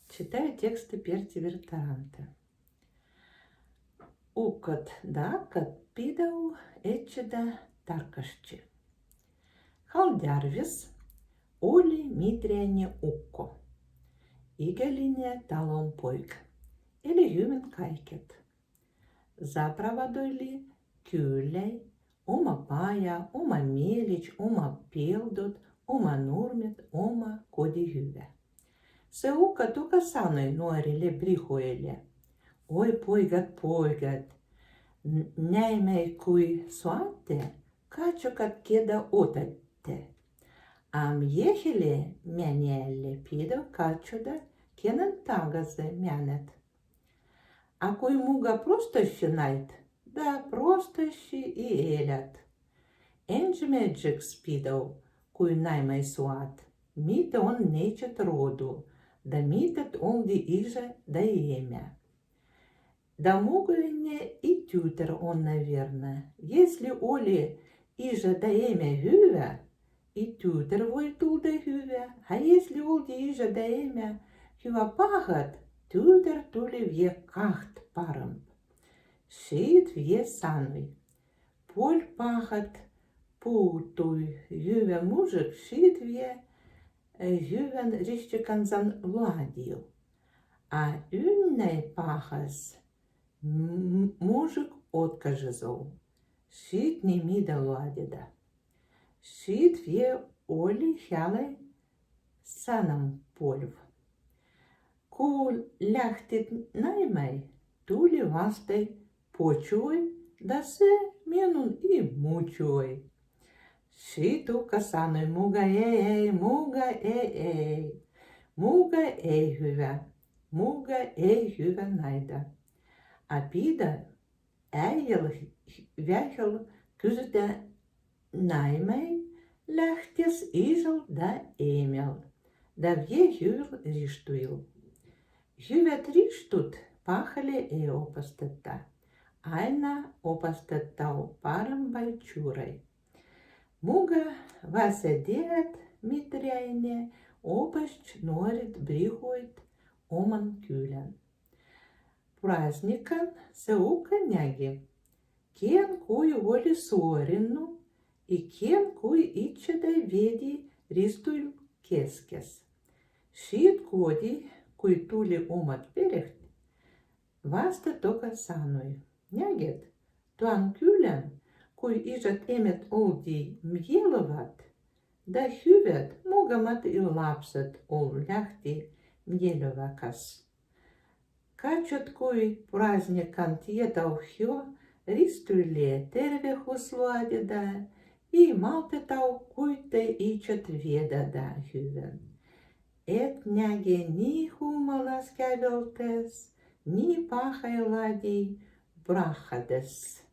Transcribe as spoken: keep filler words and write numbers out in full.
Читаю тексты Перти Берторанта. Уккот да аккот пидол еччеда таркашчи. Халдярвис оли Митряйне укко. Игалине талун пойг, эли гюмен кайкет. Заправа долі кюлляй, ома пая, ома мелич, ома пелдот, ома нурмет, ома коді гыве. Сэ укко тока саной нуори ле брихуйле: ой, пойгат, пойгат, н-, наймяй куй суатте, каччокат кеда отадте. Ам ехеле менняле, пидол каччода, кенэн тагазе меннет. А куй муга простощи найт, да простощи и елят. Энджмеджекс, пидол, куй наймяй суат, митет он нечет роду, да митет олди иже да емя. Да мугаинне и тютер он, наверно. Если оли иже да емя гыве, и тютер вой тул да гыве, а если олди иже да емя гыва пагат, тютер туле вие кагт пармб. Шыд вие саной. Поль пагат пуутуй гывен мужик шыд вие, э, гывен рищиканзан луадил. А юннай пагас м-, мужик откажет зол. Шыд не мида луадида. Шыд вие оли хялай санам польв. Ку лягтит наймяй, туле вастай почуй, да сэ менун и мучуй. Шыд укко саной: муга эй-эй, муга эй-эй, муга эй гыве, муга эй гыве найда. А пидол Эйел вехел кызытэ наймяй лягтес, иджел да эмел, да вие гывел риштуйел. Гывет риштут, пахале эй опастата, айна опастатал парам бай чурай. Муга васьтэ деат Митряйне опасч нуорит брихуйт оман кюлян. Праздникан сэ укко няги. Кен куй воли суоринну, и кен куй иччеда веди ристуй кескес. Шыд коді, куй тули омат берегт, васьтэ тока сануй: нягет, туан кюлян, куй иджет эмет олди мьеловат, да гывет, муга мат и лапсет ол лягти мьеловакас. Каччот куй праздникан тиетал гьё ристуйле тервехус луадида, и малтетал куйтэ иччет ведада гывен. Эт няге ни хумалас кявелтэс, ни пахай лади брахадэс.